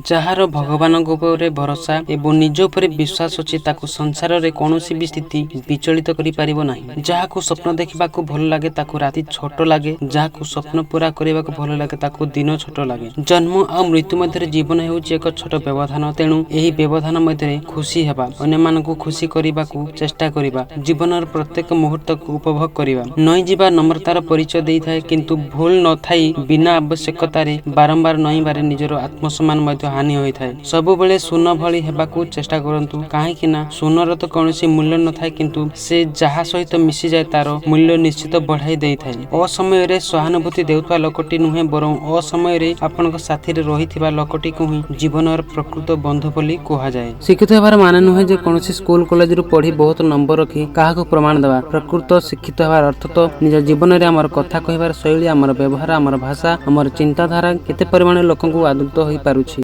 ଯାହାର ଭଗବାନଙ୍କ ଉପରେ ଭରସା ଏବଂ ନିଜ ଉପରେ ବିଶ୍ୱାସ ଅଛି, ତାକୁ ସଂସାରରେ କୌଣସି ବି ସ୍ଥିତି ବିଚଳିତ କରିପାରିବ ନାହିଁ। ଯାହାକୁ ସ୍ୱପ୍ନ ଦେଖିବାକୁ ଭଲ ଲାଗେ, ତାକୁ ରାତି ଛୋଟ ଲାଗେ। ଯାହାକୁ ସ୍ୱପ୍ନ ପୂରା କରିବାକୁ ଭଲ ଲାଗେ, ତାକୁ ଦିନ ଛୋଟ ଲାଗେ। ଜନ୍ମ ଆଉ ମୃତ୍ୟୁ ମଧ୍ୟରେ ଜୀବନ ହେଉଛି ଏକ ଛୋଟ ବ୍ୟବଧାନ। ତେଣୁ ଏହି ବ୍ୟବଧାନ ମଧ୍ୟରେ ଖୁସି ହେବା, ଅନ୍ୟମାନଙ୍କୁ ଖୁସି କରିବାକୁ ଚେଷ୍ଟା କରିବା, ଜୀବନର ପ୍ରତ୍ୟେକ ମୁହୂର୍ତ୍ତକୁ ଉପଭୋଗ କରିବା। ନଇଁଯିବା ନମ୍ରତାର ପରିଚୟ ଦେଇଥାଏ, କିନ୍ତୁ ଭୁଲ ନଥାଇ ବିନା ଆବଶ୍ୟକତାରେ ବାରମ୍ବାର ନଇଁବାରେ ନିଜର ଆତ୍ମସମ୍ମାନ ମଧ୍ୟ ହାନି ହୋଇଥାଏ। ସବୁବେଳେ ଶୂନ ଭଳି ହେବାକୁ ଚେଷ୍ଟା କରନ୍ତୁ, କାହିଁକି ନା ଶୂନର ତ କୌଣସି ମୂଲ୍ୟ ନଥାଏ, କିନ୍ତୁ ସେ ଯାହା ସହିତ ମିଶିଯାଏ ତାର ମୂଲ୍ୟ ନିଶ୍ଚିତ ବଢ଼ାଇ ଦେଇଥାଏ। ଅସମୟରେ ସହାନୁଭୂତି ଦେଉଥିବା ଲୋକଟି ନୁହେଁ, ବରଂ ଅସମୟରେ ଆପଣଙ୍କ ସାଥିରେ ରହିଥିବା ଲୋକଟିକୁ ହିଁ ଜୀବନର ପ୍ରକୃତ ବନ୍ଧୁ ବୋଲି କୁହାଯାଏ। ଶିକ୍ଷିତ ହେବାର ମାନେ ନୁହେଁ ଯେ କୌଣସି ସ୍କୁଲ କଲେଜରୁ ପଢ଼ି ବହୁତ ନମ୍ବର ରଖି କାହାକୁ ପ୍ରମାଣ ଦେବା। ପ୍ରକୃତ ଶିକ୍ଷିତ ହେବାର ଅର୍ଥ ତ ନିଜ ଜୀବନରେ ଆମର କଥା କହିବାର ଶୈଳୀ, ଆମର ବ୍ୟବହାର, ଆମର ଭାଷା, ଆମର ଚିନ୍ତାଧାରା କେତେ ପରିମାଣରେ ଲୋକଙ୍କୁ ଆଦୃତ ହୋଇପାରୁଛି।